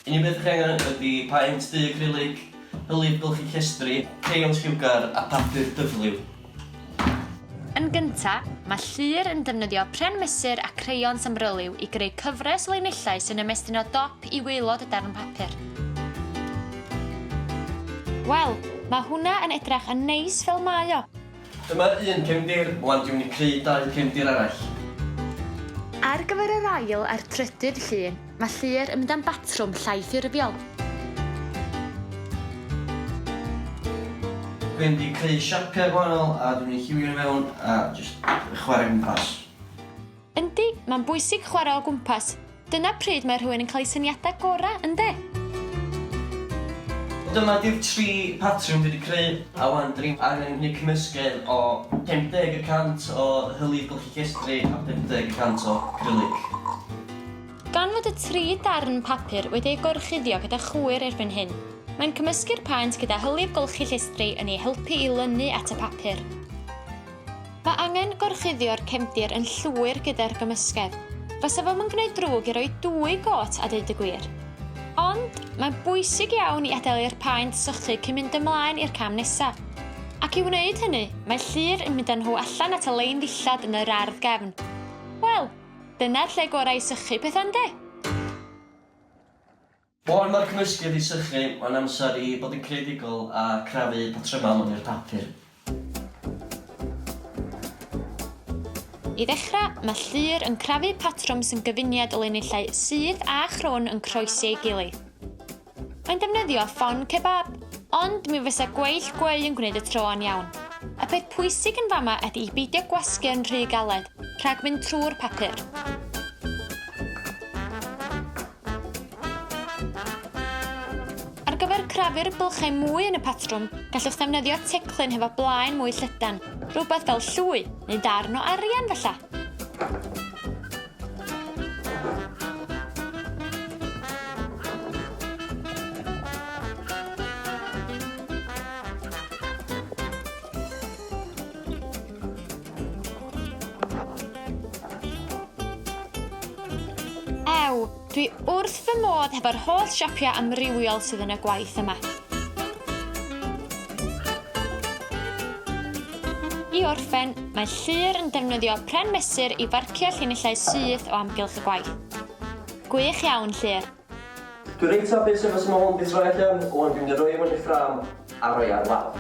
Unig beth chi angen ydi paent du acrylic, hylif golchi llestri, creions lliwgar a papur dyfliw. Yn gynta, mae Llŷr yn defnyddio pren mesur a crayons amryliw i greu cyfres o linellau sy'n ymestyn o dop i waelod y darn papur. Wel, mae hwnna yn edrach yn neis fel mae o. Dyma un cefndir, wan dwi'n mynd i creu dau cefndir arall. Ar gyfer yr ail a'r trydydd llun, mae Llŷr yn mynd am batrwm llai ffurfiol. Dwi'n mynd i creu siapiau gwahanol a dwi'n mynd i lliwio nhw fewn a jyst chwarae o gwmpas. Yndi, mae'n bwysig chwarae o gwmpas. Dyna pryd mae rhywun yn cael ei syniadau gorau, ynde? Dyma 'di'r tri patrwm dwi 'di creu, a 'wan 'dyn ni angen gwneud cymysgedd o 50 y cant o hylif golchi llestri a 50 y cant o acrylic. Gan fod y tri darn papur wedi eu gorchuddio gyda chwyr erbyn hyn, mae'n cymysgu'r paent gyda hylif golchi llestri yn ei helpu i lynu at y papur. Mae angen gorchuddio'r cefndir yn llwyr gyda'r gymysgedd. Fysa fo'm yn gwneud drwg i roi dwy got a deud y gwir. Ond, mae'n bwysig iawn i adael i'r paent sychu cyn mynd ymlaen i'r cam nesa. Ac i wneud hynny, mae Llŷr yn mynd â nhw allan at y lein ddillad yn yr ardd gefn. Wel, dyna'r lle gorau i sychu pethau ynde? Wan mae'r cymysgedd 'di sychu, mae'n amser i bod yn creadigol a crafu patrymau mewn i'r papur. I ddechrau, mae Llŷr yn crafu patrwm sy'n gyfuniad o linellau syth a chrwn yn croesi ei gilydd. Mae'n defnyddio ffon cebab, ond mi fysa gweill gweu yn gwneud y tro yn iawn. Y peth pwysig yn fama ydy i beidio gwasgu yn rhy galed, rhag mynd trwy'r papur. Ar gyfer crafu'r bylchau mwy yn y patrwm, gallwch ddefnyddio teclyn hefo blaen mwy llydan, rhywbeth fel llwy neu ddarn o arian falla. Ew, dwi wrth fy modd hefo'r holl siapiau amrywiol sydd yn y gwaith yma. I orffen, mae Llŷr yn defnyddio pren mesur i farcio llinellau syth o amgylch y gwaith. Gwych iawn, Llŷr. Dwi reit hapus efo su' ma' hwn 'di troi allan, ŵan dwi'n mynd i roi o mewn i ffrâm a roi ar wal.